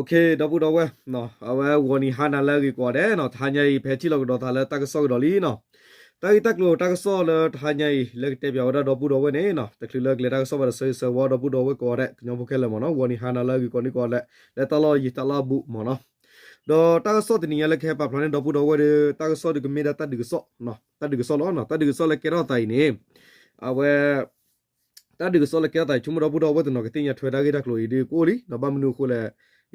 ဒီပုၢ်ဒီဝဲၢ်, အဝဲဂီၤနံၤဟါနၤလၢအဂ့ၤကိးဂၤဒဲးနီၤ, တဟါညါအံၤ ဖဲထံၣ်လိာ်ကဒီးသးလၢတၢ်ကစီၣ်ကဒီးလံနီၤ. တၢ်ဂ့ၢ်တၢ်ကျိၤတၢ်ကစီၣ်လၢတဟါညါအံၤ လၢကတဲပၠးဝဲဒၣ်ဒီပုၢ်ဒီဝဲၢ်န့ၣ်နီၤ, တချုးလၢကလဲၤတၢ်ကစီၣ်ဘၣ်ဒီး ဆၢဂ့ၤဆၢဝါဒီပုၢ်ဒီဝဲၢ်ကိးဂၤဒဲး ကညီဖိခဲလၢာ်မ့ၢ်နီၤ, ဂီၤနံၤဟါနၤလၢအဂ့ၤကိးဂၤဒဲး လၢတၢ်လီၢ်ယံၤတၢ်လီၢ်ဘူးမ့ၢ်နီၤ. ဒီးတၢ်ကစီၣ်တနံၤညါလၢကဟဲပာ်ဖျါန့ၢ်ဒီပုၢ်ဒီဝဲၢ်ဒီး တၢ်ကစီၣ်ဒုးကမ့ၢ်ဒၣ်တၢ်ဒုးကစီၣ်, တၢ်ဒုးကစီၣ်လီၤ. တၢ်ဒုးကစီၣ်လၢကဲထီၣ်သးအံၤန့ၣ် အဝဲ တၢ်ဒုးကစီၣ်လၢကဲထီၣ်သးအံၤ ဆိကမိၣ်ဒီပုၢ်ဒီဝဲၢ်တနီၤကသ့ၣ်ညါထွဲတၢ်ဂ့ၢ်တၢ်ကျိၤအံၤဒ်ကအိၣ်လံ, ဒီးဘၣ်မနုၤအဃိလဲၣ်,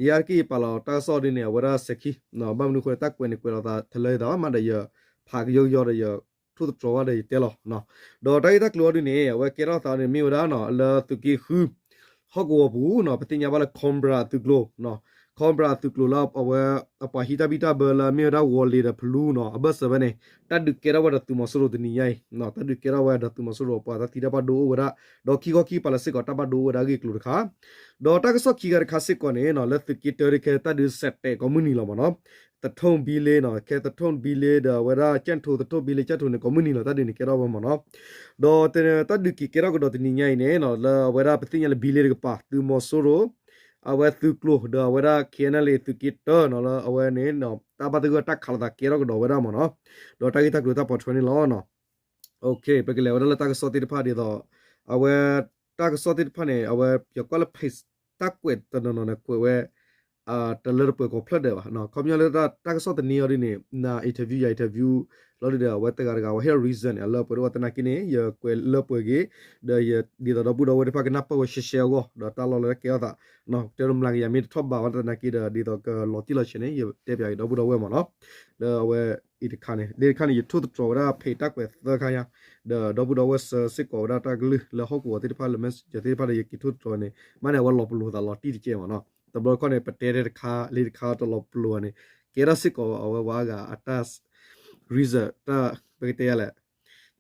ယၤတက့ၢ်ယပာ်လီၤတၢ်ကစီၣ်ဒ်န့ၣ် အဝဲဒၣ်စဲၤခံ, ဘၣ်မနုၤအဃိလဲၣ် တၢ်ကွဲးန့ၣ်ကွဲးလီၤသးထဲလၢယသးဘၣ်မးဒီး ယဖးကယီကယီဒီးယထိၣ်သတြီၤဘၣ်ဒီးယတဲလီၤ. ဒီးတၢ်ဂ့ၢ်တၢ်ကျိၤအီၤဒ်န့ၣ် အဝဲကဲထီၣ်သးန့ၣ်မ့ၢ်ဝဲဒၣ်နီၤ လၢသုးက့ဃု ဟီၣ်ကဝီၤပူၤနီၤ, ပသ့ၣ်ညါဘၣ်လၢ Cobra အသုးကျိၤ, Cobra အသုးကျိၤလၢအဝဲ အပှၤဟံးတၢ်ဘံၣ်တၢ်ဘၢလၢအမ့ၢ်ဝဲဒၣ် ဝီၤလ့ၤဒီးဖလူနီၤ အဘၢၣ်စၢၤဖဲန့ၣ် တၢ်ဒုးကဲထီၣ်ဝဲဒီးသုးမီၤစိရိၤတနံၤညါအံၤ, တၢ်ဒုးကဲထီၣ်ဝဲဒီးသုးမီၤစိရိၤပှၤတၢ်သံတၢ်ဘၣ်ဒိအိၣ်ဝဲဒၣ်, ဒီးခံခီခံကပၤလၢစ့ၢ်ကီးတၢ်ဘၣ်ဒိအိၣ်ဝဲဒၣ်အဂ့ၢ်အကျိၤတခါ ဒီးတၢ်ကစီၣ်ခံခါတခါစ့ၢ်ကီးန့ၣ်နီၤ လၢသုးက့တၢဒ်ခဲ တၢ်ဒုးစဲးတဲာ်ကိးမုၢ်နံၤလီၤမ့ၢ်နီၤ, သထိၣ်ဘံလ့နီၤ, ခဲသထိၣ်ဘံလ့ဒီးအဝဲဒၣ်ကၠဲၣ်ထိၣ် သထိၣ်ဘံလ့ ကၠဲၣ်ထိၣ်န့ၣ် ကိးမုၢ်နံၤလီၤ တၢ်ဒုးန့ၣ်ကဲထီၣ်ဝဲမ့ၢ်နီၤ. ဒီးတၢ်ဒုးက့ၤကဲထီၣ်ကဒီးတနံၤညါအံၤန့ၣ်နီၤ လၢအဝဲဒၣ်ပသ့ၣ်ညါလၢဘံလ့တကပၤ သုးမီၤစိရိၤ အဝဲသုးကျိၤဒီးအဝဲဒၣ် K N L A သုးက့တၢနီၤ လၢအဝဲန့ၣ် တၢ်ဘၣ်သဂၢၢ်တၢ်ခးလိာ်သးကဲထီၣ်ကဒီးဝဲဒၣ်မ့ၢ်နီၤ. ဒီးတၢ်ဂ့ၢ်တၢ်ကျိၤတၢ်ပိာ်ထွဲန့ၣ်လီၤ. ပကလဲၤဝဲဒၣ်လၢတၢ်ကစီၣ်သ့ၣ်တဖၣ်ဒ်သိး အဝဲ တၢ်ကစီၣ်သ့ၣ်တဖၣ်န့ၣ် အဝဲယကွၢ်လၢ page တၢ်ကွဲးတနီၤနီၤန့ၣ် ကွဲးဝဲ တလၢတပှဲၤကီးဖျၢၣ်ဒဲးဘၣ်. ခီပညီလၢတၢ်ကစီၣ်တနံၤအီၤဒ်န့ၣ် န interview ယၤ interview လီၤဒ်ဒီး အဝဲတဂၤတဂၤ အဝဲဟ့ၣ် reason န့ၣ် အလၢပှဲၤဒိၣ်ဝဲသနာ်က့န့ၣ် ယကွဲးလၢပှဲၤက့ၤ ဒီးယဒ်သိးဒီပုၢ်ဒီဝဲၢ်တဖၣ်ကနၢ်ပၢၢ်ဝဲရှဲရှဲအဂီၢ် ဒီးတၢ်လီၢ်လၢကဲထီၣ်သး တဲဒိးမျးကယၤမ့ၢ်တထီၣ်ဘးဝဲသနာ်က့ဒီး ဒ်သိးကလီၤတံၢ်လီၤဆဲးန့ၣ် ယတဲပၠးက့ၤဒီပုၢ်ဒီဝဲၢ်မ့ၢ်နီၤ. လၢအဝဲအံၤတခါန့ၣ် ဒ်တခါန့ၣ် ယထိၣ်သတြီၤဝဲဒၣ် page တၢ်ကွဲးသၢခါညါ ဒီးဒီပုၢ်ဒီဝဲၢ်ဆှၢစ့ၢ်ကီးဝဲဒၣ်တၢ်ကလုၢ်လၢဟီၣ်ကဝီၤသ့ၣ်တဖၣ်လၢ messenger သ့ၣ်တဖၣ်ဒီး ယက့ၤထိၣ်သတြီၤန့ၣ် ဘၣ်န့ၣ် အဝဲလီၤပလိာ်သးလီၤတံၢ်တကဲမ့ၢ်နီၤ. တဘျီတခီၣ်န့ၣ် ပတဲထဲတခါလၢတခါတလီၤပလိာ်ဘၣ်န့ၣ် ကဲထီၣ်စ့ၢ်ကီးအဝဲပှၤအါဂၤအတၢ် reason တၢ် ပကတဲယၤလဲၣ်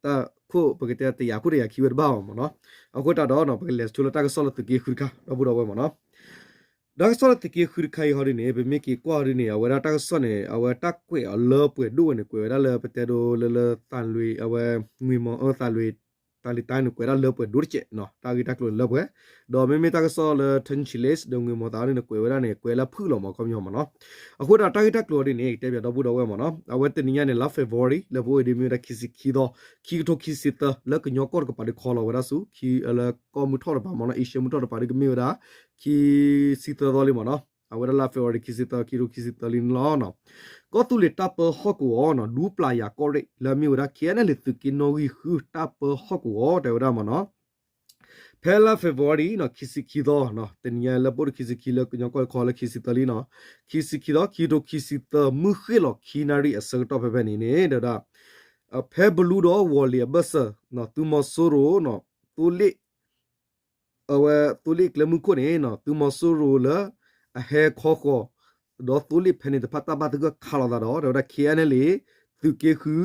တၢ်ခိၣ်ပကတဲတယာ်ခိၣ်တယာ်ခံဝဲတဘၣ်အီၤမ့ၢ်နီၤ. အဃိသတးဒီး ပကလဲၤဆိလၢတၢ်ကစီၣ်လၢသုးက့ဃုတခါ ဒီပုၢ်ဒီဝဲၢ်မ့ၢ်နီၤ. တၢ်ကစီၣ်လၢသုးက့ဃုတခါအံၤဟီဒ်န့ၣ် ပမ့ၢ်က့ၤကွၢ်ဟီဒ်န့ၣ် အဝဲဒၣ်တၢ်ကစီၣ်န့ၣ် အဝဲတၢ်ကွဲးအီၤလၢပှဲၤဒိၣ်ဝဲန့ၣ် ကွဲးဝဲဒၣ်လၢပတဲဒိလၢလၢသးလွံၢ် အဝဲ ငွေမော်အၢ သးလွံၢ် သးလံတၢ်န့ၣ် ကွဲးဒၣ်လၢပှဲၤဒိၣ်တကဲးနီၤ တၢ်ဂ့ၢ်တၢ်ကျိၤန့ၣ်လၢပှဲၤ. ဒီးမ့မ့ၢ်တၢ်ကစီၣ်လၢ Turn Chili's ဒီးငွေမော်သးန့ၣ် ကွဲးဝဲဒၣ်န့ၣ် ကွဲးလၢဖုၣ်လီၤမ့ၢ်ခီပညီမ့ၢ်နီၤ. အဃိဒၣ်တၢ်ဂ့ၢ်တၢ်ကျိၤဒ်န့ၣ် ကတဲပၠးဒီပုၢ်ဒီဝဲၢ်မ့ၢ်နီၤ အဝဲတနံၤညါန့ၣ် လါ February လၢပအိၣ်အံၤဒ်မ့ၢ်ဝဲဒၣ်ခံဆံခံသီ ခံကထိခံဆံသၢ လၢကညီကီၢ်တကပၤဒ်ခီလီၤဝဲဒၣ်ဆူ လၢကီၢ်မုၢ်ထီၣ်တကပၤမ့ၢ်နီၤ အ့ရှၢမုၢ်ထီၣ်တကပၤဒ်ကမ့ၢ်ဝဲဒၣ် ခံဆံသၢသီလံမ့ၢ်နီၤ အဝဲဒၣ်လါ February ခံဆံသၢ ခံကထိခံဆံသၢလံန့ၣ်လီၤ. ကီၢ်သူလ့ၤတၢ်ပၢဟီၣ်ကဝီၤနီၤ ဒူပျၢ်ယၤကီၢ်ရ့ၣ် လၢအမ့ၢ်ဝဲဒၣ် KNLA သုးက့နီၣ်ဂံၢ်ဃုတၢ်ပၢဟီၣ်ကဝီၤ တဲဝဲဒၣ်မ့ၢ်နီၤ ဖဲလါ February နီၤ ခံဆံခံသီ တနံၤညါလၢပအိၣ်တခံဆံခံ လၢကညီကီၢ်ခီလၢခံဆံသၢလံနီၤ ခံဆံခံသီ ခံကထိခံဆံသၢ မုၢ်ဃ့ၢ်လီၤခံနၣ်ရံၣ်အဆၢကတီၢ်ဖဲဖဲန့ၣ်န့ၣ် တဲဝဲဒၣ် ဖဲဘလူဒီးဝီၤလ့ၤအဘၢၣ်စၢၤ သုးမီၤစိရိၤ သိလ့ၣ် အဝဲသိလ့ၣ်ကျဲမုၢ်ခိၣ်န့ၣ် သုးမီၤစိရိၤလၢအဟဲခီဃီၤ ဒီးသိလ့ၣ်ဖဲန့ၣ်တဖၣ်တၢ်ဘၣ်သဂၢၢ်ခးလိာ်သးဒီး တဲဝဲဒၣ် KNLA သုးက့ဃု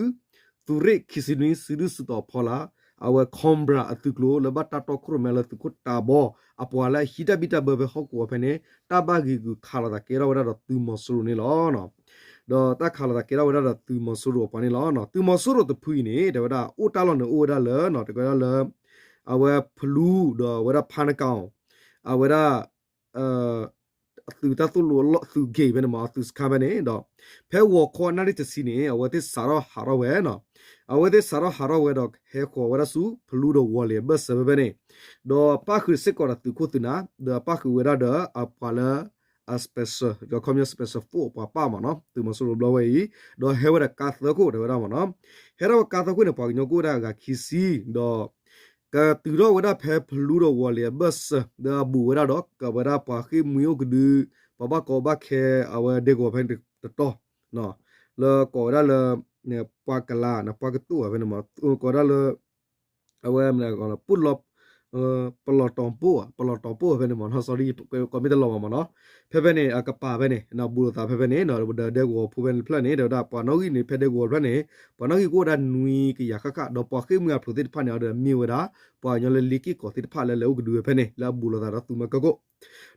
သုးရ့ၣ်ခံဆံနွံ စုဒုၣ်စုတီၤဖီလာ် အဝဲ Cobra အသုးကျိၤလၢဘၣ်တၢ်တီခိၣ်ရိၣ်မဲလၢသုးခိၣ်တးဘီ အပှၤလၢအဟံးတၢ်ဘံၣ်တၢ်ဘၢဖဲဟီၣ်ကဝီၤဖဲန့ၣ် တၢ်ဘၣ်ဂ့ၤဂုာ်ခးလိာ်သးကဲထီၣ်ဝဲဒၣ်ဒီးသုးမီၤစိရိၤန့ၣ်လီၤ. ဒီးတၢ်ခးလိာ်သးကဲထီၣ်ဝဲဒၣ်ဒီးသုးမီၤစိရိၤအပှၤန့ၣ်လီၤ. သုးမီၤစိရိၤတဖုအံၤန့ၣ် တဲဝဲဒၣ် အိၣ်တၢ်လီၢ်န့ၣ်အိၣ်ဝဲဒၣ်လၢ တဲဝဲဒၣ်လၢ အဝဲဖလူဒီးအဝဲဒၣ်ဖါနကၤအီၤ အဝဲဒၣ် သုးတၢ်သိၣ်လိအလီၢ်သုးဂ့ၤဖဲန့ၣ်မ့ၢ် အသုးစခါဖဲန့ၣ်ဒီး ဖဲဂီၤခီအနၣ်ရံၣ်တဆံန့ၣ် အဝဲသ့ၣ်စးထီၣ်ဟးထီၣ်ဝဲနီၤ အဝဲသ့ၣ်စးထီၣ်ဟးထီၣ်ဝဲဒီးဟဲဃီၤဝဲဒၣ်ဆူ ဖလူဒီးဝီၤလ့ၤအဘၢၣ်စၢၤဖဲဖဲန့ၣ် ဒီးပၣ်ဃုာ်စ့ၢ်ကီးဒီးသုးခိၣ်သုးနၢ် ဒီးပၣ်ဃုာ်ဝဲဒၣ်ဒီးအပှၤလၢ အ special ဒီးခီပညီ special force အပှၤပၣ်မ့ၢ်နီၤ သုးမီၤစိရိၤဘျီဝဲအံၤ ဒီးဟဲဝဲဒၣ်ကါသၢခိၣ်တဲဝဲဒၣ်မ့ၢ်နီၤ ဟဲထီၣ်ဝဲကါသၢခိၣ်န့ၣ် ပှၤကညီကအိၣ်ဝဲဒၣ်အဂၤခံဆံ ဒီး ကတုၤထီၣ်ဝဲဒၣ်ဖဲဖလူဒီးဝီၤလ့ၤအဘၢၣ်စၢၤ ဒီးအဘူးဝဲဒၣ်ဒီး ကဝဲဒၣ်ပှၤဃ့ၢ်မှံဟီၣ်ကဒု ပှၤဘၣ်ကီဘၣ်ခဲ အဝဲဒဲကဝီၤဖဲန့ၣ်တတီၤ လၢကိးဝဲဒၣ်လၢ ပှၤကလၤ ပှၤကတိၢ်ဝဲဖဲန့ၣ်မ့ၢ် ကိးဝဲဒၣ်လၢ အဝဲ ပလီၤတီၤပိၢ် ပလီၤတီၤပိၢ်ဖဲန့ၣ်မ့ၢ်နီၤ sorry ကိးမ့ၢ်တလီၤဘၣ်မ့ၢ်နီၤ ဖဲဖဲန့ၣ် အကပၤဖဲန့ၣ် ဘူးလိာ်သးဖဲဖဲန့ၣ် ဒီးဒဲကဝီၤဖိဖဲန့ၣ်တဖျၢၣ်န့ၣ် တဲဝဲဒၣ်ပှၤနီၣ်ဂံၢ်န့ၣ် ဖဲဒဲကဝီၤတဖျၢၣ်န့ၣ် ပှၤနီၣ်ဂံၢ်ကအိၣ်ဝဲဒၣ်နွံကယၤဃၣ်ဃၣ် ဒီးပှၤဃ့ၢ်မှံဟးဖျိးသ့ၣ်တဖၣ်န့ၣ် အဒီးမ့ၢ်ဝဲဒၣ် ပှၤကညီလၢလ့က့ၢ်ကီးသ့ၣ်တဖၣ်လၢလဲၤအိၣ်ကဒုဝဲဖဲန့ၣ် လၢအဘူးလိာ်သးဒီးသုးမၢကၢၢ်ခိၣ်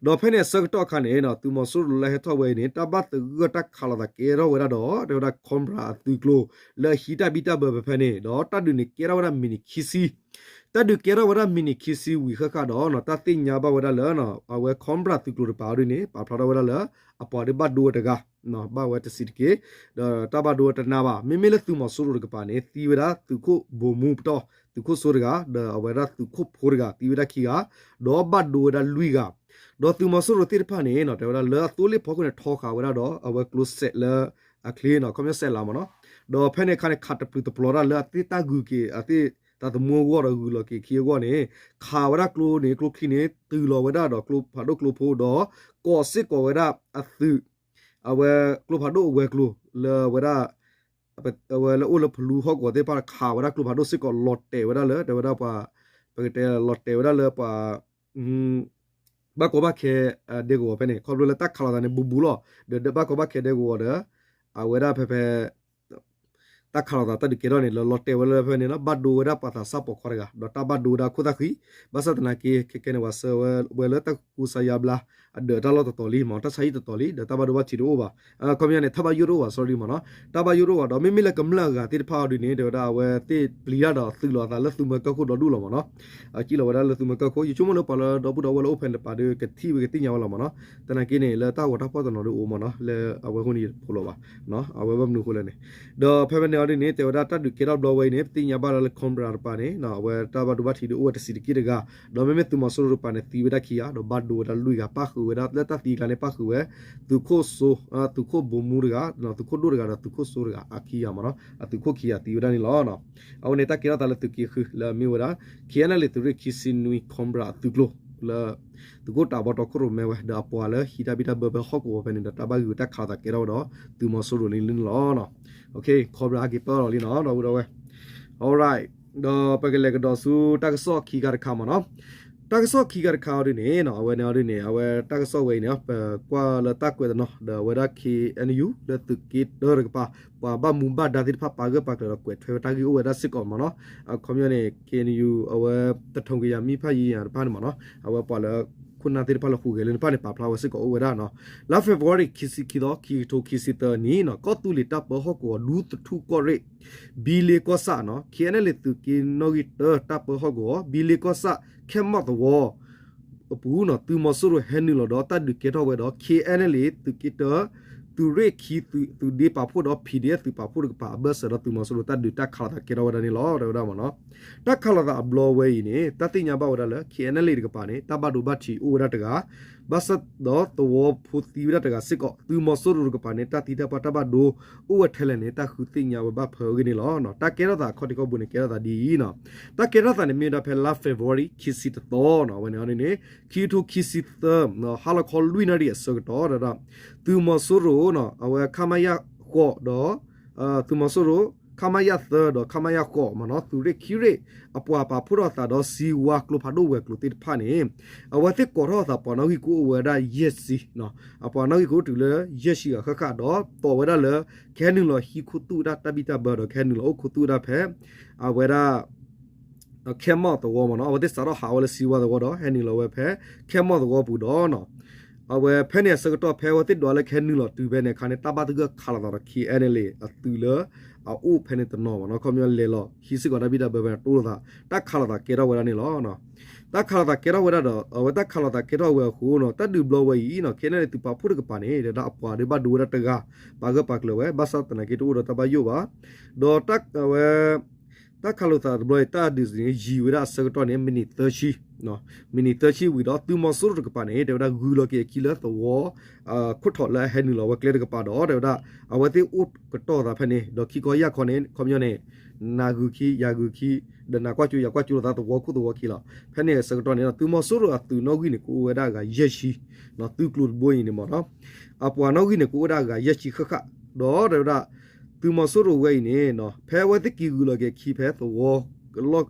ဒီးဖဲန့ၣ်အဆၢကတီၢ်အခါန့ၣ် သုးမီၤစိရိၤလၢဟဲထီၣ်ဝဲအံၤန့ၣ် တၢ်ဘၣ်သဂၢၢ်တၢ်ခးလိာ်သးကဲထီၣ်ဝဲဒၣ်ဒီး တဲဝဲဒၣ် Cobra အသုးကျိၤ လၢအဟံးတၢ်ဘံၣ်တၢ်ဘၢဖဲဖဲန့ၣ် ဒီးတၢ်ဒုးန့ၣ်ကဲထီၣ်ဝဲဒၣ်မံးနံးခံဆံ တၢ်ဒုးကဲထီၣ်ဝဲဒၣ်မံးနံးခံဆံဝံၤဃၣ်ဃၣ်ဒီး တၢ်သ့ၣ်ညါဘၣ်ဝဲဒၣ်လၢ အဝဲ Cobra သုးကျိၤတကပၤအီၤဒ်န့ၣ် ပာ်ဖျါထီၣ်ဝဲဒၣ်လၢ အပှၤဒုးဘၣ်ဒိဝဲတဂၤ ဘၣ်ဝဲတဆံးတက့ၢ်, ဒီးတၢ်ဘၣ်ဒိဝဲတနါဘၣ်. မ့မ့ၢ်လၢသုးမီၤစိရိၤတကပၤန့ၣ် သံဝဲဒၣ်သုးခိၣ်ဘိမူပတီၢ် သုးခိၣ်စိတဂၤ ဒီးအဝဲဒၣ်သုးခိၣ်ဖိတဂၤ သံဝဲဒၣ်ခံဂၤ, ဒီးဘၣ်ဒိဝဲဒၣ်လွံၢ်ဂၤ, ဒီးသုးမီၤစိရိၤသ့ၣ်တဖၣ်န့ၣ် တဲဝဲဒၣ်လၢအသိလ့ၣ်ဖီခိၣ်န့ၣ် ထီဃာ်ဝဲဒၣ်ဒီး အဝဲကျိစဲးလၢအချ့နီၤ ခီပညီစဲးလၤမ့ၢ်နီၤ, ဒီးဖဲန့ၣ်အခါန့ၣ် ခးတပျုာ်တပျီၤတၢ်လၢအသ့ၣ်တၢ်ဂုာ်က့ၤ အသ့ၣ်တၢ်သမူအဂီၢ်ဒီးဂုာ်လီၤက့ၤခံအဂီၢ်န့ၣ် ခးဝဲဒၣ်ကျိန့ၣ် ကျိချံန့ၣ် တုၤလီၤဝဲဒၣ်ဒီးကျိဖးဒိၣ်ကျိဖိဒီး ကိးစ့ၢ်ကီးဝဲဒၣ်အသုး အဝဲကျိဖးဒိၣ်အဝဲၤကျိၤ လၢအဝဲဒၣ် အဝဲလၢအိၣ်လၢဖလူဟီၣ်ကဝီၤသ့ၣ်တဖၣ် ခးဝဲဒၣ်ကျိဖးဒိၣ်စ့ၢ်ကီးလီၤတဲာ်ဝဲဒၣ်လၢ တဲဝဲဒၣ်ပှၤ ပကတဲလီၤတဲာ်ဝဲဒၣ်လၢပှၤ ဘၣ်ကီဘၣ်ခဲ ဒဲကဝီၤဖဲန့ၣ် ခီဖျိလၢတၢ်ခးလိာ်သးန့ၣ် ဘူးဘူးလီၤ ဒီးဘၣ်ကီဘၣ်ခဲဒဲကဝီၤဒီး အဝဲဒၣ်ဖဲဖဲ တၢ်ခးလိာ်သးတၢ်ဒုးကဲထီၣ်န့ၣ် လၢလီၤတဲာ်ဝဲလၢဖဲန့ၣ်လီၤ ဘၣ်ဒိဝဲဒၣ်ပှၤသးစၢ်ပိာ်ခွါတဂၤ ဒီးတၢ်ဘၣ်ဒိဝဲဒၣ်ခိၣ်သၣ်ဃံ, ဘၣ်ဆၣ်သနာ်က့ ခဲကဲန့ၣ် ပှၤဆှၢဝဲလၢတၢ်ကူစါယါဘျါ အဒၢးတၢ်လီၢ်တတီၤလံမ့ၢ် တၢ်ဆါဟံၣ်တတီၤလံ ဒီးတၢ်ဘၣ်ဒိဘၣ်ထံးတအိၣ်ဘၣ်. ခီပညီန့ၣ် တၢ်ဘၣ်ယိၣ်တအိၣ်ဘၣ် sorry မ့ၢ်နီၤ တၢ်ဘၣ်ယိၣ်တအိၣ်ဘၣ်ဒီး မ့မ့ၢ်လၢကမျၢၢ်အဂၤသ့ၣ်တဖၣ်အီၤဒ်န့ၣ် တဲဝဲဒၣ်အဝဲသ့ၣ်ပျံၤတၢ်ဒီးသုးလီၤအသးလၢသုးမၢကၢၢ်ခိၣ်ဒီဒူၣ်လီၤမ့ၢ်နီၤ စံၣ်လီၤဝဲဒၣ်လၢသုးမၢကၢၢ်ခိၣ် ယဆိကမိၣ်လၢပှၤလၢဒီပုၢ်ဒီဝဲၢ်လၢအိၣ်ဖဲန့ၣ်တပၤဒီး ကထံၣ်ဝဲကသ့ၣ်ညါဝဲလီၤမ့ၢ်နီၤ သနာ်က့န့ၣ် လၢတၢ်ဂီၤတၢ်ဖီၣ်တနီၤဒီးအိၣ်မ့ၢ်နီၤ လၢအဝဲဃိန့ၣ်ယတဖိးလီၤဘၣ် အဝဲဘၣ်မနုၤအဃိလဲၣ်န့ၣ် ဒီးဖဲဖဲန့ၣ်အီၤဒ်န့ၣ် တဲဝဲဒၣ်တၢ်ဒုးကဲထီၣ်ဘျီဝဲအံၤန့ၣ် ပသ့ၣ်ညါဘၣ်လၢ Cobra တပၤန့ၣ် အဝဲတၢ်ဘၣ်ဒိဘၣ်ထံးဒီးအိၣ်ဝဲတဆံးတက့ၢ်တဂၤ ဒီးမ့မ့ၢ်သုးမီၤစိရိၤတပၤန့ၣ် သံဝဲဒၣ်ခံဂၤ ဒီးဘၣ်ဒိဝဲဒၣ်လွံၢ်ဂၤ ပၣ်ဃုာ်ဝဲဒၣ်လၢတၢ်သံအကျါန့ၣ် ပၣ်ဃုာ်ဝဲ သုးခိၣ်စိ သုးခိၣ်ဘိမူတဂၤ သုးခိၣ်ဒိၣ်တဂၤဒီး သုးခိၣ်စိတဂၤ အခံဂၤမ့ၢ်နီၤ အသုးခိၣ်ခံဂၤသံဝဲဒၣ်န့ၣ်လီၤ. အဝဲန့ၣ်တၢ်ကဲထီၣ်သးလၢသုးက့ဃု လၢအမ့ၢ်ဝဲဒၣ် KNLA သုးရ့ၣ်ခံဆံနွံ Cobra အသုးကျိၤ လၢ သုးခိၣ်တးဘီတီခိၣ်ရိၣ်မဲဝဲ ဒီးအပှၤလၢဟံးတၢ်ဘံၣ်တၢ်ဘၢဖဲဟီၣ်ကဝီၤဖဲန့ၣ်ဒီး တၢ်ဘၣ်ဂုာ်တၢ်ခးလိာ်သးကဲထီၣ်ဝဲဒီး သုးမီၤစိရိၤလံန့ၣ်လီၤ. Cobra ဟဲက့ၤပၢလီၤလံနီၤ ဒီပုၢ်ဒီဝဲၢ် alright ဒီးပကလဲၤကဒီးဆူတၢ်ကစီၣ်ခံခါတခါမ့ၢ်နီၤ တၢ်ကစီၣ်ခံခါတခါအီၤဒ်န့ၣ် အဝဲန့ၣ်အီၤဒ်န့ၣ် အဝဲတၢ်ကစီၣ်ဝဲအံၤန့ၣ် ပကွၢ်လၢတၢ်ကွဲးတနီၤ ဒီးအဝဲဒၣ် KNU လၢသုးက့တၢတကပၤ ပှၤဘၣ်မူဘၣ်ဒါသ့ၣ်တဖၣ် ပာ်ဂၢၢ်ပာ်ကျၢၤဒီးကွဲးထွဲဝဲတၢ်ဂ့ၢ်အိၣ်ဝဲဒၣ်စ့ၢ်ကီးမ့ၢ်နီၤ အခီပညီန့ၣ် KNU အဝဲတထိၣ်ကယၤမံဖးယံၤယၤတဖၣ်န့ၣ်မ့ၢ်နီၤ အဝဲပှၤလၢခိၣ်နၢ်သ့ၣ်တဖၣ်လၢဟူးဂဲၤလၢတဖၣ်န့ၣ် ပာ်ဖျါဝဲစ့ၢ်ကီးအိၣ်ဝဲဒၣ်နီၤ လါ February ခံဆံခံသီ ခံကထိခံဆံသၢနံၣ်နီၤ ကီၢ်သူလ့ၤတၢ်ပၢဟီၣ်ကဝီၤ ဒူသထူၣ်ကီၢ်ရ့ၣ် ဘံလ့ကီၢ်ဆၣ်နီၤ KNLA သုးက့နီၣ်ဂံၢ်တၢ တၢ်ပၢဟီၣ်ကဝီၤ ဘံလ့ကီၢ်ဆၣ် ခဲမီၣ်သဝီ အပူၤနီၤ သုးမီၤစိရိၤဟဲနုာ်လီၤဒီးတၢ်ဒုးကဲထီၣ်ဝဲဒီး KNLA သုးက့တၢ သုးရ့ၣ်ခံသုးဒ့ပာ်ဖှိၣ်ဒီး PDF သုးပာ်ဖှိၣ်တကပၤ အဘၢၣ်စၢၤဒီးသုးမီၤစိရိၤတၢ်ဒုးတၢ်ခးလိာ်သးကဲထီၣ်ဝဲဒၣ်န့ၣ်လီၤ တဲဝဲဒၣ်မ့ၢ်နီၤ တၢ်ခးလိာ်သးအဘျီဝဲအံၤန့ၣ် တၢ်သ့ၣ်ညါဘၣ်ဝဲဒၣ်လၢ KNLA တကပၤန့ၣ် တၢ်ဘၣ်ဒိဘၣ်ထံးအိၣ်ဝဲဒၣ်တဂၤ ဘၣ်ဆၣ်ဒီးသဝီဖိသံဝဲဒၣ်တဂၤစ့ၢ်ကီး သုးမီၤစိရိၤတကပၤန့ၣ် တၢ်သံတၢ်ပှၢ်တၢ်ဘၣ်ဒိအိၣ်ဝဲထဲလဲၣ်န့ၣ် တၢ်ဃုသ့ၣ်ညါဝဲဘၣ်ဖဲအဂ့ၢ်န့ၣ်လီၤ. တၢ်ကဲထီၣ်သးအခီၣ်ထံးခီၣ်ဘိန့ၣ် ကဲထီၣ်သးဒ်အံၤနီၤ တၢ်ကဲထီၣ်သးန့ၣ်မ့ၢ်ဝဲဒၣ်ဖဲလါ February ခံဆံတသီနီၤ အဝဲန့ၣ်န့ၣ် ခံကထိခံဆံသၢ ဟါလီၤခီလွံၢ်နၣ်ရံၣ်အဆၢကတီၢ်ဒီး သုးမီၤစိရိၤနီၤ အဝဲ ခမရ ဃိးဒီး သုးမီၤစိရိၤ ခမရ သၢဒီး ခမရ ဃိးမ့ၢ်နီၤ သုးရ့ၣ်ခံရ့ၣ် အပှၤပာ်ဖှိၣ်ထီၣ်အသးဒီးစံဝါကျိဖးဒိၣ်ဝဲၤကျိၤသ့ၣ်တဖၣ်န့ၣ် အဝဲသ့ၣ်ကိးထီၣ်အသးပှၤနီၣ်ဂံၢ်ကအိၣ်ဝဲဒၣ်ယဲၢ်ဆံနီၤ အပှၤနီၣ်ဂံၢ်ကအိၣ်တုၤလၢယဲၢ်ဆံဂၤဃၣ်ဃၣ်ဒီး သိးဝဲဒၣ်လၢ ကဟဲနုာ်လီၤဟံးခူသူၣ်ဝဲဒၣ်တၢ်ဘံၣ်တၢ်ဘၢဒီး ကဟဲနုာ်လီၤအိၣ်ခူသူၣ်ဝဲဒၣ်ဖဲ အဝဲဒၣ် ခဲမီၣ်သဝီမ့ၢ်နီၤ အဝဲသ့ၣ်စးထီၣ်ဟးဝဲလၢစံဝါသဝီဒီး ဟဲနုာ်လီၤဝဲဖဲ ခဲမီၣ်သဝီပူၤဒီးနီၤ အဝဲဖဲန့ၣ်အဆၢကတီၢ် ဖဲအဝဲသ့ၣ်ဒွးလၢကဟဲနုာ်လီၤတုၤဖဲန့ၣ်အခါန့ၣ် တၢ်ဘၣ်သဂၢၢ်ခးလိာ်သးဒီး KNLA အသုးလၢ အအိၣ်ဖဲန့ၣ်တနီၤမ့ၢ်နီၤ ခီပညီလဲၤလီၤဟံးစ့ၢ်ကီးတၢ်ဘံၣ်တၢ်ဘၢဖဲန့ၣ် တိၢ်လိာ်သး တၢ်ခးလိာ်သးကဲထီၣ်ဝဲဒၣ်န့ၣ်လီၤ. တၢ်ခးလိာ်သးကဲထီၣ်ဝဲဒၣ်ဒီး အဝဲတၢ်ခးလိာ်သးကဲထီၣ်ဝဲအဃိနီၤ တၢ်ဒုးဘျီဝဲအံၤနီၤ KNLA သုးပာ်ဖှိၣ်တကပၤန့ၣ် ဒီးအပှၤဒီးဘၣ်ဒိဝဲဒၣ်တဂၤ ပာ်ဂၢၢ်ပာ်ကျၢၤဝဲ ဘၣ်ဆၣ်သနာ်က့တအိၣ်ဒီးတၢ်ဘၣ်ယိၣ်ဘၣ် ဒီးတၢ်အဝဲ တၢ်ခးလိာ်သးတဘျီအံၤ တၢ်ဒုးန့ၣ် ယံာ်ဝဲဒၣ်အဆၢကတီၢ်န့ၣ် မံးနံးသၢဆံ မံးနံးသၢဆံဝံၤဒီး သုးမီၤစိရိၤတကပၤန့ၣ် တဲဝဲဒၣ်ဂုၤလီၤက့ၤအခံလၢသဝီ ခိၣ်ထီၣ်လၢအဟဲနုာ်လီၤဝဲကျဲတကပၤဒီး တဲဝဲဒၣ်အဝဲသ့ၣ်အိၣ်ကတီၢ်သးဖဲန့ၣ် ဒီးခံခီယၢ်ခီန့ၣ် ခီပညီန့ၣ် နၤဂုၤခံ ယၤဂုၤခံ ဒီးနၤကွၢ်ကၠိယၤကွၢ်ကၠိလိာ်သးသဝီခိၣ်သဝီခံလီၤ. ဖဲန့ၣ်အဆၢကတီၢ်န့ၣ် သုးမီၤစိရိၤအသုးနီၣ်ဂံၢ်န့ၣ် ကအိၣ်ဝဲဒၣ်အဂၤယဲၢ်ဆံ သုးကျိၤတဘိအံၤန့ၣ်မ့ၢ်နီၤ အပှၤနီၣ်ဂံၢ်န့ၣ် ကအိၣ်ဝဲဒၣ်အဂၤယဲၢ်ဆံဃၣ်ဃၣ် ဒီးတဲဝဲဒၣ် သုးမီၤစိရိၤဝဲအံၤန့ၣ် ဖဲအဝဲသ့ၣ်က့ၤဂုၤလီၤက့ၤအခံဖဲသဝီ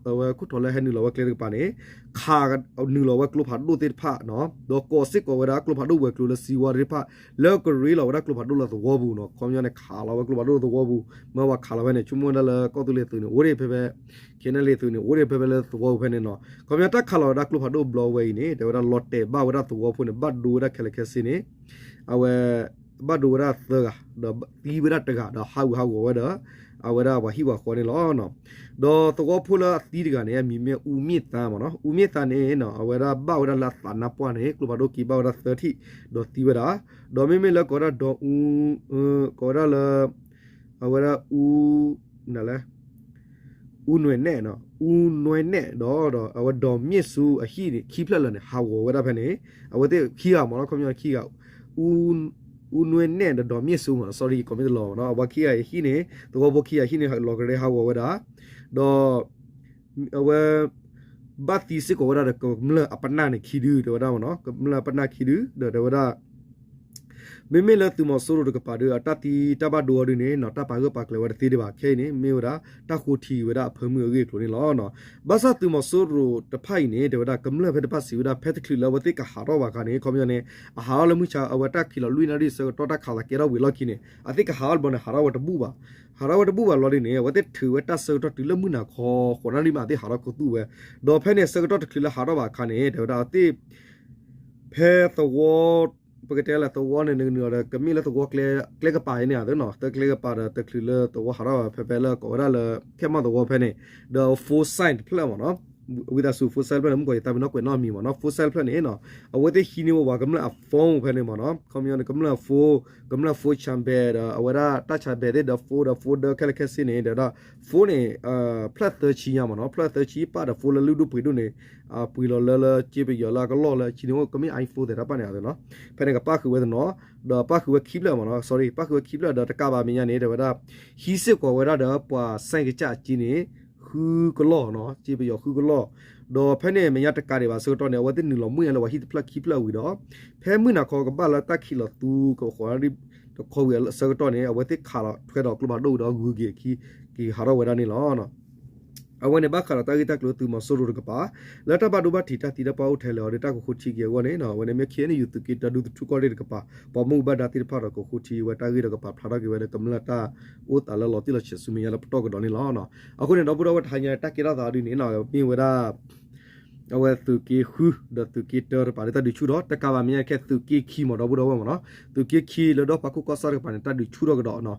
အဝဲခိၣ်ထီၣ်လၢဟဲနုာ်လီၤဝဲကျဲတကပၤန့ၣ် ခးနုာ်လီၤဝဲကျိဖးဒိၣ်သ့ၣ်တဖၣ် ဒီးကိးစ့ၢ်ကီးဝဲဒၣ်ကျိဖးဒိၣ်ဝဲၤကျိၤလၢစံဝါသ့ၣ်တဖၣ် လၢကရ့လီၤဝဲဒၣ်ကျိဖးဒိၣ်လၢသဝီပူၤနီၤ ခီပညီန့ၣ် ခးလီၤဝဲကျိဖးဒိၣ်သဝီပူၤ မ့ၢ်ဝဲခးလီၤဝဲန့ၣ် ဆိကမိၣ်ဝဲဒၣ်လၢကီၢ်သူလ့ၤသုးန့ၣ် အိၣ်ဒံးဖဲဖဲ KNLA သုးန့ၣ် အိၣ်ဒံးဖဲဖဲလၢသဝီပူၤဖဲန့ၣ်နီၤ ခီပညီတၢ်ခးလီၤဝဲဒၣ်ကျိဖးဒိၣ်ဘျီဝဲအံၤန့ၣ် တဲဝဲဒၣ်လီၤတဲာ်ဘၣ်ဝဲဒၣ်သဝီဖိန့ၣ် ဘၣ်ဒိဝဲဒၣ်ခဲလၢာ်ခဲဆ့န့ၣ် အဝဲ ဘၣ်ဒိဝဲဒၣ်သၢဂၤ ဒီးသံဝဲဒၣ်တဂၤ ဒီးဟးဂူာ်ဟးဂီၤဝဲဒီး အဝဲဒၣ်ပှၤဟံၣ်ပှၤဃီန့ၣ်လီၤ. ဒီးသဝီဖိလၢအသံတဂၤန့ၣ် အမံၤမ့ၢ်အူမ့ၢ်သါမ့ၢ်နီၤ, အူမ့ၢ်သါန့ၣ်နီၤ အဝဲဒၣ်ဘၣ်ဝဲဒၣ်လၢအသးနါပှၢ်န့ၣ် ကျိဖးဒိၣ်က့ဘၣ်ဝဲဒၣ်သၢထံၣ် ဒီးသံဝဲဒၣ်, ဒီးမ့မ့ၢ်လၢကိးဝဲဒၣ်ဒီးအူ ကိးဝဲဒၣ်လၢ အဝဲဒၣ်အူ နလဲၣ် အူနွဲနဲၣ်, အူနွဲနဲၣ်ဒီး ဒီးအဝဲဒီးမ့ၢ်ဆူအဟံၣ်န့ၣ် ခံဖျၢၣ်လၢာ်န့ၣ် ဟးဂီၤဝဲဒၣ်ဖဲန့ၣ် အဝဲသ့ၣ်ခံဂၤမ့ၢ်နီၤ ခီပညီခံဂၤ အူနွဲနဲၣ်ဒီးဒီးမ့ၢ်ဆူမ့ၢ်နီၤ sorry ကိးမ့ၢ်တလီၤမ့ၢ်နီၤ အဝဲခံဂၤအဟံၣ်န့ၣ် သဝီဖိခံဂၤဟံၣ်န့ၣ် လီၤကရဲဟးဂီၤဝဲဒၣ် ဒီး အဝဲ ဘၣ်သံစ့ၢ်ကီးဝဲဒၣ်ဒီးကမျၢၢ်အပနၢ်န့ၣ်ခံဒု တဲဝဲဒၣ်မ့ၢ်နီၤ ကမျၢၢ်အပနၢ်ခံဒု ဒီးတဲဝဲဒၣ် မ့မ့ၢ်လၢသုးမီၤစိရိၤတကပၤဒီး အတၢ်သံတၢ်ဘၣ်ဒိအီၤဒုန့ၣ်နီၤ တၢ်ပာ်ဂၢၢ်ပာ်ကျၢၤဝဲတသ့ဒံးဘၣ် ခဲအံၤန့ၣ် မ့ၢ်ဝဲဒၣ်တၢ်ဃိထံဝဲဒၣ်အဖၢမုၢ်အဂ့ၢ်အကျိၤန့ၣ်လီၤ. ဘၣ်ဆၣ်သုးမီၤစိရိၤတဖၣ်အံၤန့ၣ် တဲဝဲဒၣ်ကမျၢၢ်ဖဲတဖၣ်စံးဝဲဒၣ် ဖဲတချုးလၢအဝဲသ့ၣ်ကဟးထီၣ်ဘၣ်အခါန့ၣ် ခီပညီန့ၣ် အဟးထီၣ်လၢမုၢ်ဆါအဝဲတၢ်ခံးလီၤလွံၢ်နၣ်ရံၣ်ဆၢကတီၢ်တၢ်ခးသးကဲထီၣ်ဝံၤလီၢ်ခံန့ၣ် အသ့ၣ်ကဟးထီၣ်တဘျီန့ၣ် ဟးထီၣ်ဝဲတဘူၣ်ဘၣ် ဟးထီၣ်ဝဲတဘူၣ်ဘၣ်လီၤဒုန့ၣ် အဝဲသ့ၣ်ထုးဝဲတၢ်ဆၢကတီၢ်တုၤလၢမုၢ်နၤခီ ဃိးနၣ်ရံၣ်မး အသ့ၣ်ဟးထီၣ်ခူသူၣ်ဝဲ, ဒီးဖဲန့ၣ်ဆၢကတီၢ်တချုးလၢဟးထီၣ်ဘၣ်အခါန့ၣ် တဲဝဲဒၣ်အဝဲသ့ၣ် ဖဲသဝီ ပကတဲလၢသဝီန့ၣ် နကနုာ်အီၤဒီး ကမ့ၢ်လၢသဝီကျဲကပၤအံၤန့ၣ် အသ့ၣ်နီၤ သၢကျဲကပၤဒီး တချုးလၢသဝီဟးထီၣ်ဘၣ် ဖဲဖဲလၢကိးဝဲဒၣ်လၢ ခဲမီၣ်သဝီဖဲန့ၣ် ဒီး phone site တဖျၢၣ်မ့ၢ်နီၤ ဝံသးစူၤ phone site တဖျၢၣ်န့ၣ် မုၢ်ကီၢ်ယသးပ့ၤနီၣ်ကွဲးနီၣ်မံၤမ့ၢ်နီၤ phone site တဖျၢၣ်န့ၣ်နီၤ အဝဲသ့ၣ်ဟံးန့ၢ်ဝဲပှၤကမျၢၢ်အ phone ဖဲန့ၣ်မ့ၢ်နီၤ ခီပညီန့ၣ် ကမျၢၢ်အ phone ကမျၢၢ်အ phone ဆၣ်ဘဲၣ်ဒီး အဝဲဒၣ်တၢ်ဆၣ်ဘဲၣ်သ့ၣ်ဒီး phone ဒီး phone ဒၢခဲလၢာ်ခဲဆ့န့ၣ် တဲဝဲဒၣ် phone န့ၣ် ဖျၢၣ်သၢဆံညါမ့ၢ်နီၤ ဖျၢၣ်သၢဆံပၣ်ဒီး phone လၢလုၢ်ဒိၣ်ပှ့ၤဒိၣ်န့ၣ် ပှ့ၤလီၤလၢလၢစ့ပယီၤလၢအကလီၢ်လၢအဆံန့ၣ် ကမ့ၢ် iPhone သ့ၣ်တဖၣ်န့ၣ်နီၤ ဖဲန့ၣ်ကပၣ်ဃုာ်ဝဲတနီၤ ဒီးပၣ်ဃုာ်ဝဲခံဖျၢၣ်မ့ၢ်နီၤ sorry ပၣ်ဃုာ်ဝဲခံဖျၢၣ်ဒီးတကးဘၣ်မဲာ်ညါန့ၣ် တဲဝဲဒၣ် ဟံးစ့ၢ်ကီးဝဲဒၣ်ဒီးပှၤ စဲကစၢ်အက့န့ၣ် ဃုကလီၢ်နီၤ စ့ပယီၤဃုကလီၢ် ဒီးဖဲန့ၣ်မဲာ်ညါတကးဒံးဘၣ်ဆၢကတီၢ်န့ၣ် အဝဲသ့ၣ်နုာ်လီၤမူယါလၢပှၤဟံၣ်တဖျၢၣ်ခံဖျၢၣ်ဝံၤဒီး ဖဲမုၢ်နၤခီကဘၣ်လၢတၢ်ခံးလီၤသူကဃိးနၣ်ရံၣ်တခီဝံၤအဆၢကတီၢ်န့ၣ် အဝဲသ့ၣ်ခးလီၤထွဲဒီးကျိဖးဒိၣ်ဝံၤဒီးဂုၤက့ၤအခံ က့ၤဟးထီၣ်ဝဲဒၣ်န့ၣ်လီၤ. အဝဲန့ၣ်ဘၣ်ဃးဒီးတၢ်ဂ့ၢ်တၢ်ကျိၤသုးမီၤစိရိၤတကပၤ လၢတၢ်ဘၣ်ဒိဘၣ်ထံးတၢ်သံတၢ်ပှၢ်အိၣ်ထဲလဲၣ်အီၤဒီး တၢ်ကဃိထံက့ၤအဂီၢ်န့ၣ် အဝဲန့ၣ်မ့ၢ် ခ့ၣ်အဲၣ်ယူၣ် သုးက့တၢ ဒူသထူၣ်ကီၢ်ရ့ၣ်တကပၤ ပှၤမူဘၣ်ဒါသ့ၣ်တဖၣ်ဒီးကဃိထံဝဲတၢ်ဂ့ၢ်ဒီးကပာ်ဖျါထီၣ်က့ၤဝဲဒီး ကမျၢၢ်တၢ်အိၣ်သးလၢလီၤတံၢ်လီၤဆဲးဆူမဲာ်ညါလၢပတီၢ်ကဒီးန့ၣ်လီၤ. အဃိန့ၣ် ဒီပုၢ်ဒီဝဲၢ်တဟါညါတၢ်ကဲထီၣ်သးဒ်န့ၣ်နီၤ မ့ၢ်ဝဲဒၣ် အဝဲသုးက့ဃု ဒီးသုးက့တၢတပၤဒီးတၢ်ဒုးဆူၣ်ထီၣ် တကးဘၣ်မဲာ်ညါခဲသုးက့ခံမ့ၢ်ဒီပုၢ်ဒီဝဲၢ်မ့ၢ်နီၤ သုးက့ခံလၢဒီပှၤကူၣ်ကီၢ်ဆၣ်တကပၤန့ၣ် တၢ်ဒုးဆူၣ်ထီၣ်ကဒီးနီၤ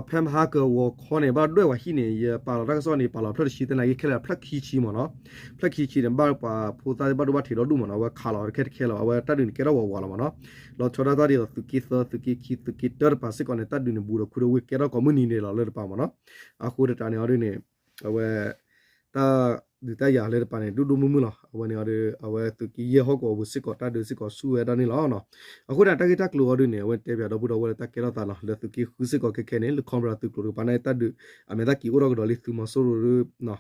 ဖဲမဟါကဝီၤခီန့ၣ် ဘၣ်ဒွဲၣ်ပှၤဟံၣ်န့ၣ် ယပာ်လီၤတၢ်ကစီၣ်န့ၣ် ပာ်လီၤဖျၢၣ်တဆံသနာ်က့ခဲလၢာ်ဖျၢၣ်ခံဆံမ့ၢ်နီၤ ဖျၢၣ်ခံဆံန့ၣ် ဘၣ်ပှၤဖိသၣ်သ့ၣ်ဘၣ်ဒိဘၣ်ထံးဒီဒူၣ်မ့ၢ်နီၤ အဝဲခးလီၤတခဲတခဲလီၤ အဝဲတၢ်ဒုးန့ၣ်ကဲထီၣ်ဝးဝးလီၤမ့ၢ်နီၤ လီၤဆီဒၣ်တၢ်ဒ်သိးသုးက့သၢ သုးက့ခံ သုးက့တၢတပၤစ့ၢ်ကီးန့ၣ် တၢ်ဒုးန့ၣ်ဘူးဒီးခူဒီးဝ့ၢ်ကဲထီၣ်ကိးမုၢ်နံၤန့ၣ်လီၤလၢတပၤမ့ၢ်နီၤ အဃိတတးန့ၣ်အီၤဒ်န့ၣ် အဝဲ တၢ်ဒုးတၢ်ယၤလၢတပၤန့ၣ် ဒိၣ်ဒိၣ်မုၢ်မုၢ်လီၤ. အဝဲန့ၣ်အီၤဒီး အဝဲသုးက့ယဲၢ်ဟီၣ်ကဝီၤပူၤစ့ၢ်ကီး တၢ်ဒုးစ့ၢ်ကီးဆူၣ်ဝဲဒၣ်န့ၣ်လီၤ. အဃိန့ၣ် တၢ်ဂ့ၢ်တၢ်ကျိၤအီၤဒ်န့ၣ် အဝဲတဲပၠးဒီပုၢ်ဒီဝဲၢ်လၢတၢ်ကဲထီၣ်သးနီၤ လၢသုးက့ဃုစ့ၢ်ကီးခဲခဲန့ၣ် လၢ Cobra သုးကျိၤတကပၤန့ၣ် တၢ်ဒုးအမဲာ်သၣ်က့ၤအိၣ်ထီၣ်ကဒီးလံ သုးမီၤစိရိၤ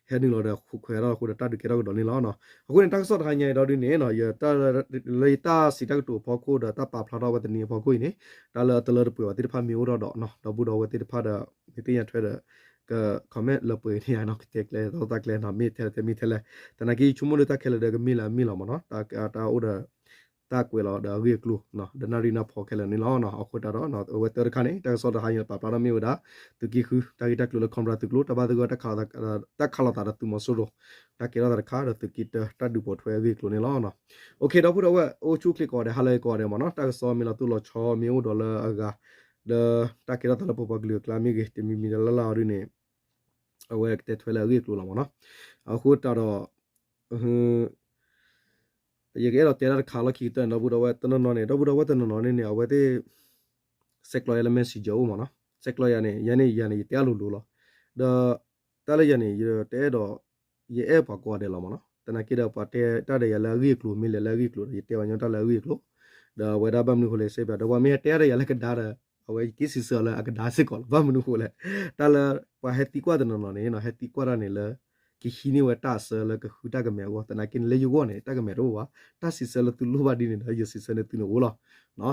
ဟဲနုာ်လီၤဒီးဃုခွဲးထီၣ်အဃိဒီးတၢ်ဒုးကဲထီၣ်ကဒီးန့ၣ်လီၤ. အဃိန့ၣ် တၢ်ကစီၣ်တဟါညါအံၤဒီဒ်န့ၣ် လၢယတၢ်စံးတၢ်ကတိၤအဖီခိၣ်ဒီးတၢ်ပာ်ဖျါထီၣ်ဝဲတနံၤအဖီခိၣ်အံၤန့ၣ် တၢ်လၢအတလၢတပှဲၤဘၣ်သ့ၣ်တဖၣ်မ့ၢ်အိၣ်ထီၣ်ဒီး ဒီပုၢ်ဒီဝဲၢ်သ့ၣ်တဖၣ်ဒီး မ့ၢ်သ့ၣ်ညါထွဲဒီး က comment လၢပှဲၤန့ၣ်နီၤ ကတဲကျဲသီသၣ်ကျဲနီၤ မ့ၢ်ထဲလဲၣ်ထဲမ့ၢ်ထဲလဲၣ် သနာ်က့ယဆိကမိၣ်လၢတၢ်ခဲလၢာ်ဒီးကမ့ၢ်လၢအမ့ၢ်လီၤမ့ၢ်နီၤ တၢ်အိၣ်ဒီး တၢ်ကွဲးလီၤဒီးအဂ့ၢ်အကျိၤ ဒီးနၣ်ရံၣ်နၢ်ဖီခဲလၢာ်န့ၣ်လီၤ. အဃိတၢ်ဒီး အဝဲတၢ်တခါန့ၣ် တၢ်ကစီၣ်တဟါညါပာ်ဖျါထီၣ်မ့ၢ်ဝဲဒၣ် သုးက့ဃု တၢ်ဂ့ၢ်တၢ်ကျိၤလၢ Cobra သုးကျိၤ တၢ်ဘၣ်သဂၢၢ် တၢ်ခးလိာ်သးဒီးသုးမီၤစိရိၤ တၢ်ကဲထီၣ်သးတခါဒီးသုးက့တၢ တၢ်ဒုးပိာ်ထွဲအဂ့ၢ်အကျိၤန့ၣ်လီၤ. ဒီပုၢ်ဒီဝဲၢ် အိၣ်ဆူၣ်အိၣ်ချ့ကိးဂၤဒဲး ဟါလၢအဂ့ၤကိးဂၤဒဲးမ့ၢ်နီၤ တၢ်ကစီၣ်မ့ၢ်လီၤတိၢ်လီၤဆီမ့ၢ်အိၣ်ဒီးလၢအဂၤ လၢတၢ်ကဲထီၣ်သးလၢပပှၤကလုာ်အကျါမ့ၢ်ဂ့ၤ တမံၤမံၤလၢ်လၢ်အီၤဒ်န့ၣ် အဝဲကတဲထွဲလၢအဂ့ၢ်အကျိၤလီၤမ့ၢ်နီၤ. အဃိတၢ်ဒီး ယကအဲၣ်ဒိးတဲတၢ်တခါလီၢ်ခံကတၢၢ်န့ၣ် ဒီပုၢ်ဒီဝဲၢ်တနီၤနီၤန့ၣ် ဒီပုၢ်ဒီဝဲၢ်တနီၤနီၤန့ၣ်န့ၣ် အဝဲသ့ၣ် ဆဲးကျိးယၤလၢ messenger အိၣ်မ့ၢ်နီၤ. ဆဲးကျိးယၤန့ၣ် ယၤန့ၣ် ယၤန့ၣ် ယတဲအလိၤလိၤလီၤ. ဒီးတၢ်လၢယၤန့ၣ် ယတအဲၣ်ဒိး ယအဲၣ်ပှၤကိးဂၤဒဲးလီၤမ့ၢ်နီၤ. သနာ်က့ဒီးပှၤတဲတၢ်ဒီးယၤလၢအဂ့ၢ်အကျိၤ မ့ၢ်လဲၤလၢအဂ့ၢ်အကျိၤဒီး ယတဲပှၤညီတၢ်လၢအဂ့ၢ်အကျိၤ ဒီးအဝဲဒၣ်ဘၣ်မနုၤဃိလဲၣ် စဲပၠး ဒီးပှၤမ့ၢ်ဟဲတဲတၢ်ဒီးယၤလၢကဒါဒီး အဝဲယက့ၤစံးဆၢအီၤလၢအကဒါစ့ၢ်ကီးလီၤ. ဘၣ်မနုၤဃိလဲၣ် တၢ်လၢပှၤဟဲသံကွၢ်တနီၤနီၤန့ၣ် ဟဲသံကွၢ်တၢ်န့ၣ်လၢ ကဟံးန့ၢ်ဝဲတၢ်အစၢလၢကဃုတၢ်ကမၣ်အဂီၢ် သနာ်က့န့ၣ် လၢယဂီၢ်န့ၣ် တၢ်ကမၣ်တအိၣ်ဘၣ်. တၢ်စံးဆၢလၢသုလိၣ်ဘၣ်ဒ်န့ၣ်ဒီး ယစံးဆၢန့ၢ်သုန့ၣ်အိၣ်လီၤ.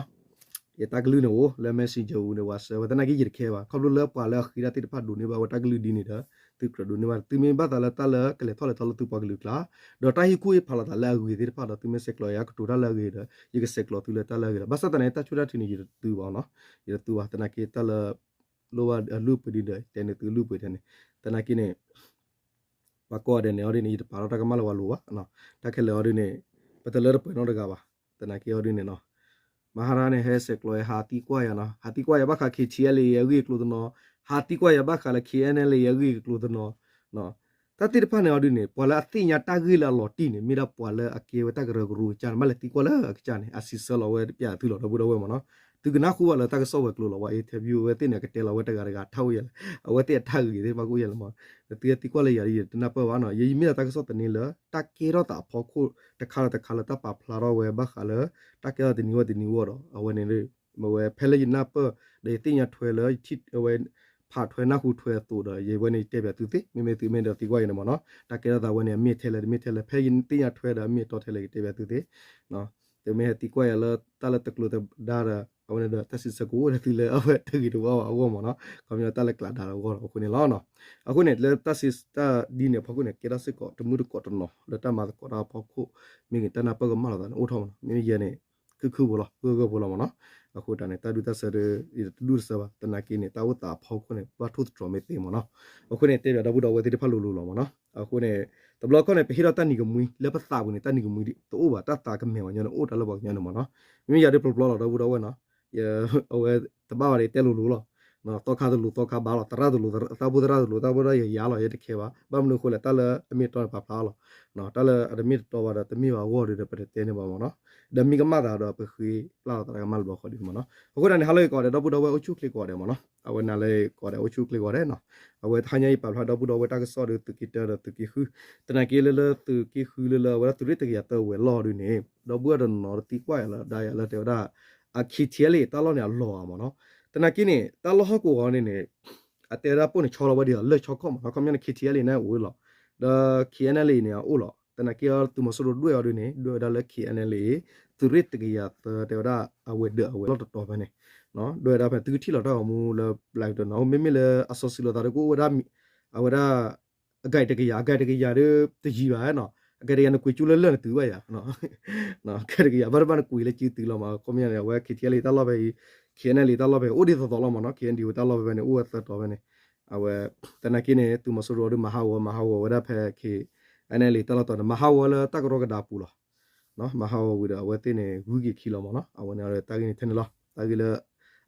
ယတၢ်ကလုၢ်န့ၣ်အိၣ်လၢ messenger ပူၤန့ၣ် ပှၤဆှၢဝဲ သနာ်က့ယတခဲဘၣ် ခီဖျိလၢပှၤလၢအဃ့တၢ်သ့ၣ်တဖၣ်ဒိးန့ၢ်ဘၣ်ဝဲတၢ်ကလုၢ်ဒ်န့ၣ်ဒီး သုကြၢးဒိးန့ၢ်ဘၣ် သုမ့ၢ်ဘၣ်သးလၢတၢ်လၢကလဲၤထီၣ်လဲၤထီလၢသုပှၤကလုာ်အကျါ ဒီးတၢ်ဟ့ၣ်ကူၣ်ဟ့ၣ်ဖးလိာ်သးလၢအဂ့ၤသ့ၣ်တဖၣ်ဒီး သုမ့ၢ်ဆဲးကျိးယၤကတိၤတၢ်လၢအဂ့ၤဒီး ယကဆဲးကျိးသုလၢတၢ်လၢအဂ့ၤလီၤ. ဘၣ်ဆၣ်သနာ်က့ တၢ်ဆိၣ်တၢ်ထုးန့ၣ် ယတသုဘၣ်နီၤ ယတသုဘၣ် သနာ်က့တၢ်လၢ လိၣ်ဘၣ်အလုၢ်အပှ့ၤဒ်ဒီး ယတဲန့ၢ်သုလုၢ်ပှ့ၤထဲန့ၣ် သနာ်က့န့ၣ် ပှၤကိးဂၤဒဲးန့ၣ်အီၤဒ်န့ၣ် ယတပာ်ထီၣ်တၢ်ကမၣ်လၢပှၤလိၤဘၣ်. တၢ်ခဲလၢာ်အီၤဒ်န့ၣ် ပတလၢတပှဲၤနီတဂၤဘၣ်. သနာ်က့အီၤဒ်န့ၣ်နီၤ မဟါရၤန့ၣ် ဟဲဆဲးကျိးဝဲ ဟးသံကွၢ်ယၤနီၤ, ဟးသံကွၢ်ယၤဘၣ်ဃး K T L A အဂ့ၢ်အကျိၤတနီၤ, ဟးသံကွၢ်ယၤဘၣ်ဃးလၢ K N L A အဂ့ၢ်အကျိၤတနီၤ, တၢ်သ့ၣ်တဖၣ်န့ၣ်အီၤဒုန့ၣ် ပှၤလၢအသ့ၣ်ညါတၢ်ဂ့ၢ်လၢအလီၤတံၢ်န့ၣ် မ့ၢ်ဒၣ်ပှၤလၢအကဲဝဲတၢ်ကရၢကရိကစၢ်န့ၣ်, ဘၣ်လဲၤသံကွၢ်လၢအကစၢ်န့ၣ် အစံးဆၢလီၤဝဲတပျၢ်သုလီၤ ဒီပုၢ်ဒီဝဲၢ်မ့ၢ်နီၤ. သုကနၢ်ဟူဘၣ်လၢတၢ်ကစီၣ်ဝဲၤကျိၤလီၤ, ပှၤ interview ဝဲသ့ၣ်န့ၣ် အကတဲလီၤဝဲတဂၤတဂၤ ထၣ်ဝဲယၤလဲၣ်, အဝဲသ့ၣ်အတၢ်ဂ့ၢ်သ့ၣ်တဖၣ်ကအိၣ်ယၤလဲၣ်မ့ၢ်, သုသံကွၢ်လၢယၤ ယတနၢ်ပၢၢ်ဘၣ်နီၤ. ယမ့ၢ်ဒၣ်တၢ်ကစီၣ်သန့လၢ တၢ်ကဲထီၣ်သးအဖီခိၣ်တခါလၢတခါလၢတၢ်ပာ်ဖျါထီၣ်ဝဲဘၣ်ဃးလၢ တၢ်ကဲထီၣ်တနံၤဝဲတနံၤအဂီၢ်ဒီး အဝဲန့ၣ် မ့ၢ်ဝဲဖဲလၢယနၢ်ပၢၢ် ဒီးယသ့ၣ်ညါထွဲလၢ အဝဲ ဖးထွဲနၢ်ဟူထွဲအသိးဒီး ယဝဲန့ၣ်ယတဲဘၣ်သုသ့, မ့မ့ၢ်သုမ့ၢ်ဒီးသံကွၢ်ယၤန့ၣ်မ့ၢ်နီၤ, တၢ်ကဲထီၣ်သးဝဲန့ၣ် အမ့ၢ်ထဲလဲၣ်တမ့ၢ်ထဲလဲၣ်, ဖဲယသ့ၣ်ညါထွဲဒီးအမ့ၢ်အတီထဲလဲၣ် ယတဲဘၣ်သုသ့, သုမ့ၢ်ဟဲသံကွၢ်ယၤလၢတၢ်လၢတကျိၤတဒါဒီး အဝဲန့ၣ်ဒီး တၢ်စံးဆၢကအိၣ်ဒီးသုလၢအဝဲတဂ့ၤတဝါဘၣ်အဂီၢ်မ့ၢ်နီၤ, ခီပညီတၢ်လၢကျးဒါဒီးအဂီၢ်ဒီး အဃိန့ၣ်လီၤ. အဃိန့ၣ် လၢတၢ်စံးတၢ်ဒ်န့ၣ်အဖီခိၣ်န့ၣ် ကဲထီၣ်စ့ၢ်ကီးတမုၢ်တကိးတနီၤ လၢတၢ်မၤသကိးတၢ်အဖီခိၣ် မ့ၢ်ဂ့ၤ တၢ်နၢ်ပၢၢ်ကမၣ်လိာ်သးန့ၣ် အိၣ်ထီၣ်မ့ၢ်နီၤ, မ့မ့ၢ်ယဲန့ၣ် ခုၣ်ခုၣ်ဖိလီၤ ဂၢၢ်ဂၢၢ်ဖိလီၤမ့ၢ်နီၤ. အဃိတၢ်န့ၣ် တၢ်ဒူၣ်တၢ်ဆၢဒီး ယတဒူၣ်တဆၢဘၣ်, သနာ်က့န့ၣ် တၢ်အိၣ်သးအဖီခိၣ်န့ၣ် ဘၣ်ထိၣ်သတြီၤမ့ၢ်သ့မ့ၢ်နီၤ. အဃိန့ၣ် တဲဘၣ်ဒီပုၢ်ဒီဝဲၢ်သ့ၣ်တဖၣ်လိၤလိၤလီၤမ့ၢ်နီၤ. အဃိန့ၣ် တဘျီခီန့ၣ် ပဟ့ၣ်ထီၣ်တၢ်နံၤကမှံ လၢပသးပူၤန့ၣ် တၢ်နံၤကမှံတအိၣ်ဘၣ်, တၢ်သးကမဲာ်ဝဲညီန့ၣ် အိၣ်တၢ်လၢပှၤကညီန့ၣ်မ့ၢ်နီၤ. မ့မ့ၢ်ယၤဒ်ပျီပျီလီၤ ဒီပုၢ်ဒီဝဲၢ်နီၤ, အဝဲတဘၣ်ဘၣ်ဒီးတဲလိၤလိၤလီၤ. သီခါတလိၤသီခါဘၣ်လီၤ, သရၣ်တလိၤသရၣ်ဘိသရၣ်တလိၤ, တၢ်ဘိၣ်ဒီးယၤယၤလီၤ ယတခဲဘၣ်. ဘၣ်မနုၤအဃိလဲၣ် တၢ်လၢအမ့ၢ်တီန့ၣ်ပာ်ဖျါလီၤ, တၢ်လၢအတမ့ၢ်တတီဘၣ်ဒီးတမ့ၢ်ဘၣ်အဂီၢ်ဒီး ပတတဲန့ၣ်ဘၣ်မ့ၢ်နီၤ. ဒီးမံကမၣ်သးဒီးပဃ့ပျၢ်လီၤသးတၢ်ကမၣ်လၢဘျီဃီဒ်န့ၣ်မ့ၢ်နီၤ. အဃိတၢ်န့ၣ် ဟါလၢအဂ့ၤကိးဂၤဒဲး ဒီပုၢ်ဒီဝဲၢ်အိၣ်ဆူၣ်အိၣ်ချ့ကိးဂၤဒဲးမ့ၢ်နီၤ, အဝဲနၤလၢကိးဂၤဒဲးအိၣ်ဆူၣ်အိၣ်ချ့ကိးဂၤဒဲးနီၤ. အဝဲတဟါညါအံၤပာ်ဖျါဒီပုၢ်ဒီဝဲၢ်တၢ်ကစီၣ်ဒီးသုးက့တၢဒီးသုးက့ဃု, သနာ်က့လၢလၢသုးက့ဃုလၢလၢအဝဲဒၣ်သုးရ့ၣ်တကယၤသၢဝဲၤလီၢ်ဒ်န့ၣ် ဒီပုၢ်ဝဲၢ်တနီၤတသံကွၢ်ယၤလၢဒါယၤလၢတဲဝဲဒၣ် အ K T L A တၢ်လီၢ်န့ၣ်အလီၤဧါမ့ၢ်နီၤ. သနာ်က့န့ၣ် တၢ်လီၢ်ဟီၣ်ကဝီၤန့ၣ်န့ၣ် အတဲဝဲဒၣ်ပိၢ်န့ၣ်ဆီလီၤဝဲဒ်သိးလၢၢ်ဆီခီၣ်မ့ၢ်နီၤ, ခီပညီန့ၣ် K T L A န့ၣ်အိၣ်လီၤ, ဒီး K N L A န့ၣ်အအိၣ်လီၤ. သနာ်က့အီၤသုးမီၤစိရိၤဒွဲၣ်အီၤဒ်န့ၣ် ဒွဲၣ်ဝဲဒၣ်လၢ K N L A သုးရ့ၣ်တကယၤသၢတဲဝဲဒၣ်အဝဲၤဒၢးအဝဲၤလီၢ်တတီၤဖဲန့ၣ်, ဒွဲၣ်ဝဲဒၣ်ဖဲသုကထံၣ်လီၤတၢ်ဂီၤမူလၢ black တနီၤ မ့မ့ၢ်လၢအစီဆှံလိာ်သးဒီးကအိၣ်ဝဲဒၣ် အဝဲဒၣ် အဂၤတကယၤ အဂၤတကယၤဒီး တယံၤဘၣ်နီၤ, အဂၤတကယၤနကွံာ်ကၠူလၢလၢၢ်နတုၤဘၣ်ယၤ အဂၤတကယၤ ဘၣ်တဘၣ်နကွံာ်လၢစုတုၤလီၤမး, ခီပညီန့ၣ် အဝဲ K T L A တၢ်လီၢ်ဖဲအံၤ K N L A တၢ်လီၢ်ဖဲအံၤ အိၣ်ဒ်သိးသိးလီၤမ့ၢ်နီၤ, K N D O တၢ်လီၢ်ဖဲဖဲန့ၣ် အိၣ်ဝဲသၢတီၤဖဲန့ၣ်, အဝဲ သနာ်က့န့ၣ် သုးမီၤစိရိၤဒုးမၤဟးဂီၤ မၤဟးဂီၤဝဲဒၣ်ဖဲ K N L A တၢ်လီၢ်တီၤန့ၣ် မၤဟးဂီၤလၢတၢ်ကရီကဒါပူၤလီၤ, မၤဟးဂီၤဝံၤဒီးအဝဲသ့ၣ်န့ၣ် ဂုၤက့ၤခံလီၤမ့ၢ်နီၤ, အဝဲန့ၣ်တၢ်ဂ့ၢ်န့ၣ်ထဲန့ၣ်လီၤ, တၢ်ဂ့ၢ်လၢ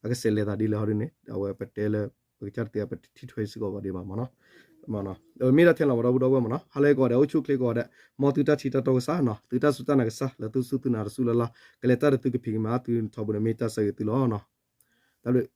အကဆဲးလဲၤသးဒ်လဲၣ်ဟီဒ်န့ၣ် အဝဲပတဲလၢ ပကစၢ်တသ့အပထံၣ်ထွဲစ့ၢ်ကီးဘၣ်ဒံးဘၣ်မ့ၢ်နီၤ, မ့ၢ်ဒၣ်ထဲလီၤမ့ၢ်ဒီပုၢ်ဒီဝဲၢ်မ့ၢ်နီၤ, ဟါလၢအဂ့ၤကိးဂၤဒဲး အိၣ်ဆူၣ်အိၣ်ချ့ကိးဂၤဒဲး, မ်သုတၢ်ထံၣ်တၢ်တီကစၢ်နီၤ, သုတၢ်စူၢ်တၢ်နာ်ကစၢ် လၢသုစူၢ်သုနာ်တစူၢ်လၢ်လၢ်, ကလဲၤတၢ်ဒီးသုကဖံးကမၤသုထီဘိန့ၣ် မ့ၢ်တၢ်ဆၢဂ့ၤသုလီၤနီၤ, တၢ်ဘျုး